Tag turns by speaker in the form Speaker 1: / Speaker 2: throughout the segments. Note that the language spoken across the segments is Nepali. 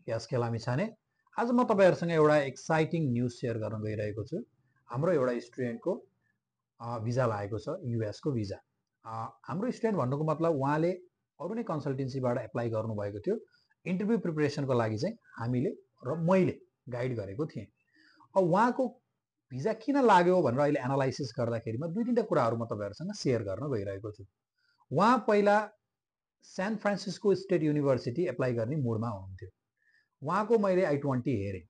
Speaker 1: यस केलामी छाने आज म तपाईहरुसँग एउटा एक्साइटिङ न्यूज शेयर गर्न गइरहेको छु। हाम्रो एउटा स्टुडेन्टको भिजा लागेको छ, युएस को भिजा। हाम्रो स्टुडेन्ट भन्नुको मतलब उहाँले अरु नै कन्सल्टेन्सीबाट एप्लाई गर्नुभएको थियो। इन्टरभ्यु प्रिपरेसनको लागि चाहिँ हामीले र मैले गाइड गरेको थिएँ। अब उहाँको भिजा किन लाग्यो भनेर अहिले एनालाइसिस गर्दाखेरिमा दुई तीनटा कुराहरु म तपाईहरुसँग शेयर गर्न गइरहेको छु। उहाँ पहिला San Francisco state university apply गर्ने मुडमा हुनुहुन्थ्यो। उहाँको मैले I-20 हेरेँ।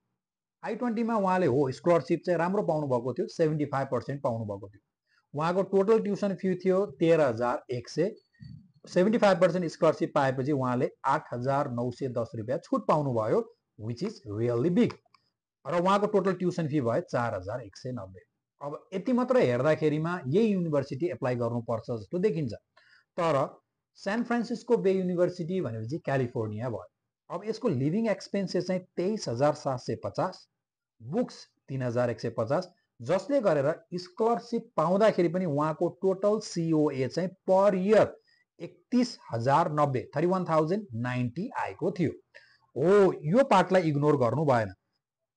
Speaker 1: I-20 मा उहाँले हो स्कलरशिप चाहिँ राम्रो पाउनु भएको थियो, 75% पाउनु भएको थियो। उहाँको टोटल ट्युसन फी थियो 13,100, 75% स्कलरशिप पाएपछि उहाँले 8,910 रुपैयाँ छुट पाउनु भयो, व्हिच इज रियली बिग। र उहाँको टोटल ट्युसन फी भयो 4,190। अब यति मात्र हेर्दाखेरिमा यही युनिभर्सिटी एप्लाई गर्नुपर्छ जस्तो देखिन्छ। तर सान फ्रान्सिस्को बे युनिभर्सिटी भनेपछि क्यालिफोर्निया भयो। अब यसको लिभिङ एक्सपेन्सेस चाहिँ 23,750, बुक्स 3,150, जसले गरेर स्कलरशिप पाउँदाखेरि पनि उहाँको टोटल सीओए चाहिँ पर इयर 31,090, 31,090 आएको थियो। हो यो पार्टलाई इग्नोर गर्नु भएन।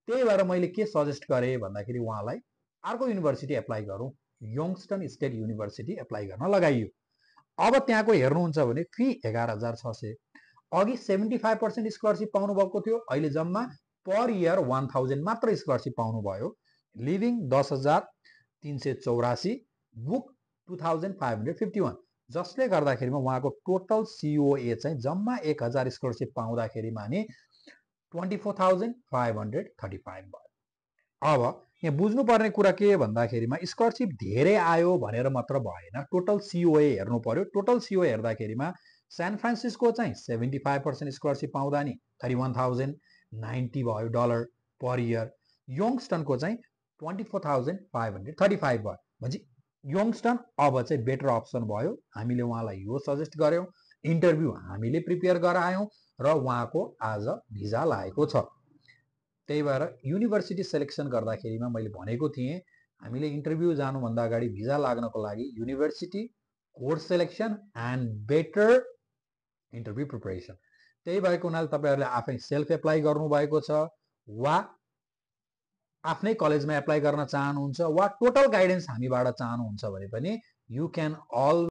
Speaker 1: त्यही भएर मैले के सजेस्ट गरेँ भन्दाखेरि उहाँलाई अर्को युनिभर्सिटी एप्लाई गरौँ, योङ्गस्टन स्टेट युनिभर्सिटी एप्लाई गर्न लगाइयो। अब त्यहाँको हेर्नुहुन्छ भने फी 11,600, अघि 75% स्कलरशिप पाउनु भएको थियो, अहिले जम्मा पर इयर 1000 मात्र स्कलरशिप पाउनु भयो। लिभिङ 10,384, बुक 2,551, जसले गर्दाखेरिमा उहाँको टोटल सीओए चाहिँ जम्मा 1000 स्कलरशिप पाउँदाखेरिमा नि 24,535 भयो। अब यहाँ बुझ्नुपर्ने कुरा के भन्दाखेरिमा स्कलरशिप धेरै आयो भनेर मात्र भएन, टोटल सीओए हेर्नु पर्यो। टोटल सीओए हेर्दाखेरिमा सान फ्रान्सिस्को चाहिँ 75% स्कलरशिप पाउँदा नि 31,090 भयो डलर पर इयर। योङ्गस्टनको चाहिँ 24,535 भयो। भनेपछि योङ्गस्टन अब चाहिँ बेटर अप्सन भयो। हामीले उहाँलाई यो सजेस्ट गर्यौं, इन्टरभ्यु हामीले प्रिपेयर गरायौं र उहाँको आज भिजा लागेको छ। त्यही भएर युनिभर्सिटी सिलेक्सन गर्दाखेरिमा मैले भनेको थिएँ, हामीले इन्टरभ्यु जानुभन्दा अगाडि भिजा लाग्नको लागि university, course selection and better interview preparation. त्यही भएको हुनाले तपाईहरुले आफै सेल्फ एप्लाई गर्नु भएको छ वा आफ्नै कलेजमा एप्लाई गर्न चाहनुहुन्छ वा टोटल गाइडेन्स हामीबाट चाहनुहुन्छ भने पनि यु क्यान अल